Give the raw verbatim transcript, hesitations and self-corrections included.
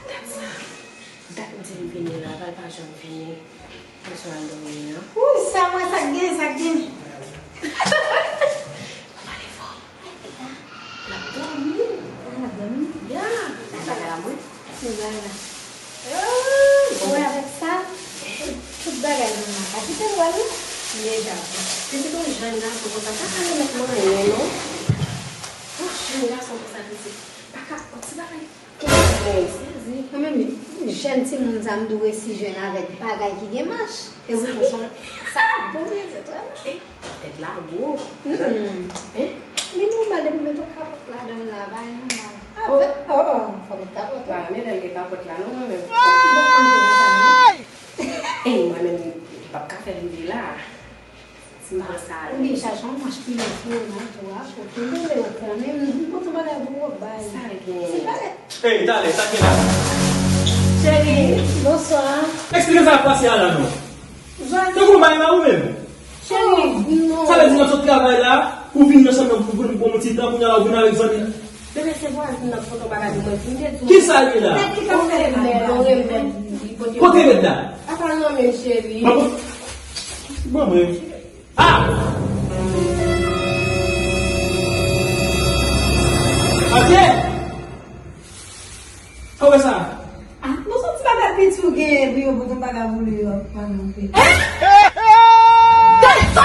Dat sa. Dat m di l vini la, pa l pa janm vini. Mwen sou al dòmi an. Wi, sa mwen, sa k gen, sa k gen. Pa pale fò. L ap dòmi. Ah, l ap dòmi? Ya. Sa bagay la mwen. Sa bagay la. Ou wè avèk sa, tout bagay nan la pa kite l wè nou. Deja, pitit yon jèn gason konsa, pa ka remèt manyen non. Yon jèn gason konsa, pitit, pa ka, yon ti bagay. Mwen menm, jèn timoun sa m tou resi jwenn avèk bagay ki gen mach. E pou konsa, sa ap bon, men se trè mach. Tèt la gwo. Hein? Li nòmal depi w met yon kapòt ladan l la, bay nòmal. Avèk, oh, oh, fò met kapòt la. Pa renmen lè l gen kapòt la non, mwen menm. Ou ki bòt manje konsa menm? Ey, mwen menm, m p ap ka fè l rive la. Si m pa sa. Ou byen chache yon mach ki lòt yo nan tou a, pou tou lè ou konnen, m pote bagay pou w bay. Sa l gen? Se bagay. Ey, talè, sa k gen la? Cheri. Bonswa. Eksplike sa k pase a la non. Tankou bay la ou menm. Cheri, non. Sa vle di nan sot travay la, ou vin nan chanm nan pou vin pran yon ti tan, kounye a la ou vin avèk zanmi. Bebe, se vwazin nan k pote yon bagay pou mwen, vin te di w. Kisa l ye la? Tèt li ka fè mal, ou renmen li pote. Kote rèd la? Apa non, men cheri. Ban mwen. Ah! Atè! Sa w wè sa? Ah, bon, se yon ti bagay piti ou genyen pou yo pote yon bagay pou li yo ap pale anpil. Hein? Sa, sa,